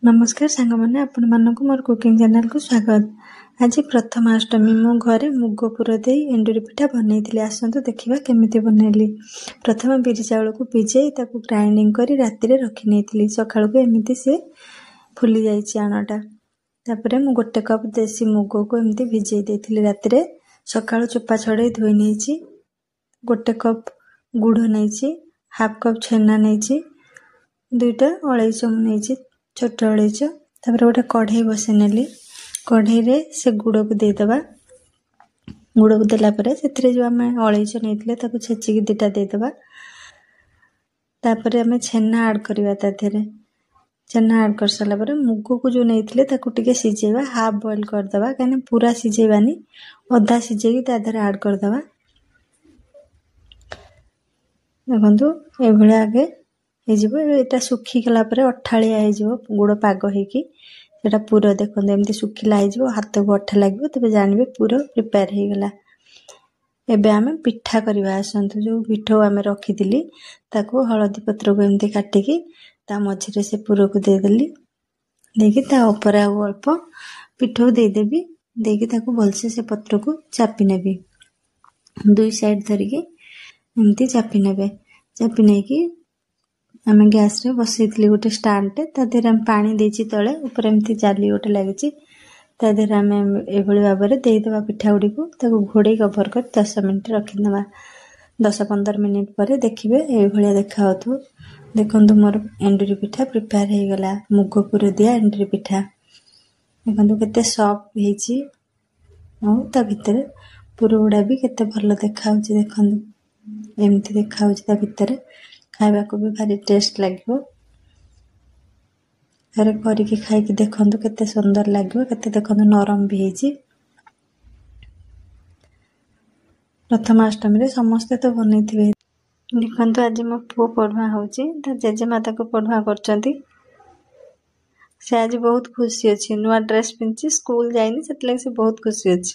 ନମସ୍କାର ସାଙ୍ଗମାନେ, ଆପଣମାନଙ୍କୁ ମୋର କୁକିଂ ଚ୍ୟାନେଲକୁ ସ୍ୱାଗତ। ଆଜି ପ୍ରଥମାଷ୍ଟମୀ, ମୁଁ ଘରେ ମୁଗ ପୁର ଦେଇ ଏଣ୍ଡୁରି ପିଠା ବନେଇଥିଲି। ଆସନ୍ତୁ ଦେଖିବା କେମିତି ବନେଇଲି। ପ୍ରଥମେ ବିରି ଚାଉଳକୁ ଭିଜେଇ ତାକୁ ଗ୍ରାଇଣ୍ଡିଙ୍ଗ କରି ରାତିରେ ରଖି ନେଇଥିଲି। ସକାଳକୁ ଏମିତି ସେ ଫୁଲି ଯାଇଛି ଆଣଟା। ତାପରେ ମୁଁ 1 କପ୍ ଦେଶୀ ମୁଗକୁ ଏମିତି ଭିଜେଇ ଦେଇଥିଲି ରାତିରେ। ସକାଳୁ ଚୋପା ଛଡ଼େଇ ଧୋଇ ନେଇଛି। 1 କପ୍ ଗୁଡ଼ ନେଇଛି, ହାଫ୍ କପ୍ ଛେନା ନେଇଛି, 2ଟା ଅଳେଇଚ ମୁଁ ନେଇଛି, ଛୋଟ ଅଳେଇଚ। ତାପରେ ଗୋଟେ କଢ଼େଇ ବସେଇ ନେଲି। କଢ଼େଇରେ ସେ ଗୁଡ଼କୁ ଦେଇଦେବା। ଗୁଡ଼କୁ ଦେଲା ପରେ ସେଥିରେ ଯେଉଁ ଆମେ ଅଳେଇଚ ନେଇଥିଲେ ତାକୁ ଛେଚିକି 2ଟା ଦେଇଦେବା। ତାପରେ ଆମେ ଛେନା ଆଡ଼୍ କରିବା ତା ଦେହରେ। ଛେନା ଆଡ଼୍ କରିସାରିଲା ପରେ ମୁଗକୁ ଯେଉଁ ନେଇଥିଲେ ତାକୁ ଟିକେ ସିଝେଇବା, ହାଫ୍ ବଏଲ୍ କରିଦେବା। କାହିଁକିନା ପୁରା ସିଝେଇବାନି, ଅଧା ସିଝେଇକି ତା ଦେହରେ ଆଡ଼୍ କରିଦେବା। ଦେଖନ୍ତୁ ଏଇଭଳିଆ ଆଗେ ହେଇଯିବ। ଏଇଟା ଶୁଖିଗଲା ପରେ ଅଠାଳିଆ ହେଇଯିବ ଗୁଡ଼ ପାଗ ହେଇକି। ସେଇଟା ପୁର ଦେଖନ୍ତୁ ଏମିତି ଶୁଖିଲା ହେଇଯିବ, ହାତକୁ ଅଠା ଲାଗିବ, ତେବେ ଜାଣିବେ ପୁର ପ୍ରିପେୟାର ହେଇଗଲା। ଏବେ ଆମେ ପିଠା କରିବା। ଆସନ୍ତୁ, ଯେଉଁ ପିଠଉ ଆମେ ରଖିଥିଲି ତାକୁ ହଳଦୀ ପତ୍ରକୁ ଏମିତି କାଟିକି ତା ମଝିରେ ସେ ପୁରକୁ ଦେଇଦେଲି। ଦେଇକି ତା ଉପରେ ଆଉ ଅଳ୍ପ ପିଠଉ ଦେଇଦେବି। ଦେଇକି ତାକୁ ଭଲସେ ସେ ପତ୍ରକୁ ଚାପି ନେବି, ଦୁଇ ସାଇଡ଼୍ ଧରିକି ଏମିତି ଚାପି ନେବେ। ଚାପି ନେଇକି ଆମେ ଗ୍ୟାସ୍ରେ ବସେଇଥିଲି ଗୋଟେ ଷ୍ଟାଣ୍ଡଟେ, ତା ଦେହରେ ଆମେ ପାଣି ଦେଇଛି ତଳେ, ଉପରେ ଏମିତି ଜାଲି ଗୋଟେ ଲାଗିଛି। ତା ଦେହରେ ଆମେ ଏଇଭଳି ଭାବରେ ଦେଇଦେବା ପିଠା ଗୁଡ଼ିକୁ। ତାକୁ ଘୋଡ଼େଇ କଭର୍ କରି 10 ମିନିଟ୍ ରଖିଦେବା। 10-15 ମିନିଟ୍ ପରେ ଦେଖିବେ ଏଇଭଳିଆ ଦେଖାହେଉଥିବ। ଦେଖନ୍ତୁ ମୋର ଏଣ୍ଡୁରି ପିଠା ପ୍ରିପେୟାର ହେଇଗଲା, ମୁଗ ପୁର ଦିଆ ଏଣ୍ଡୁରି ପିଠା। ଦେଖନ୍ତୁ କେତେ ସଫ୍ଟ ହେଇଛି, ଆଉ ତା ଭିତରେ ପୁର ଗୁଡ଼ା ବି କେତେ ଭଲ ଦେଖାହେଉଛି। ଦେଖନ୍ତୁ ଏମିତି ଦେଖାହେଉଛି ତା ଭିତରେ, ଖାଇବାକୁ ବି ଭାରି ଟେଷ୍ଟ ଲାଗିବ। ଥରେ କରିକି ଖାଇକି ଦେଖନ୍ତୁ କେତେ ସୁନ୍ଦର ଲାଗିବ, କେତେ ଦେଖନ୍ତୁ ନରମ ବି ହେଇଛି। ପ୍ରଥମାଷ୍ଟମୀରେ ସମସ୍ତେ ତ ବନେଇଥିବେ। ଦେଖନ୍ତୁ ଆଜି ମୋ ପୁଅ ପଢ଼ୁଆଁ ହେଉଛି, ତା ଜେଜେମା ତାକୁ ପଢ଼ୁଆଁ କରୁଛନ୍ତି। ସେ ଆଜି ବହୁତ ଖୁସି ଅଛି, ନୂଆ ଡ୍ରେସ୍ ପିନ୍ଧିଛି, ସ୍କୁଲ ଯାଇନି, ସେଥିଲାଗି ସେ ବହୁତ ଖୁସି ଅଛି।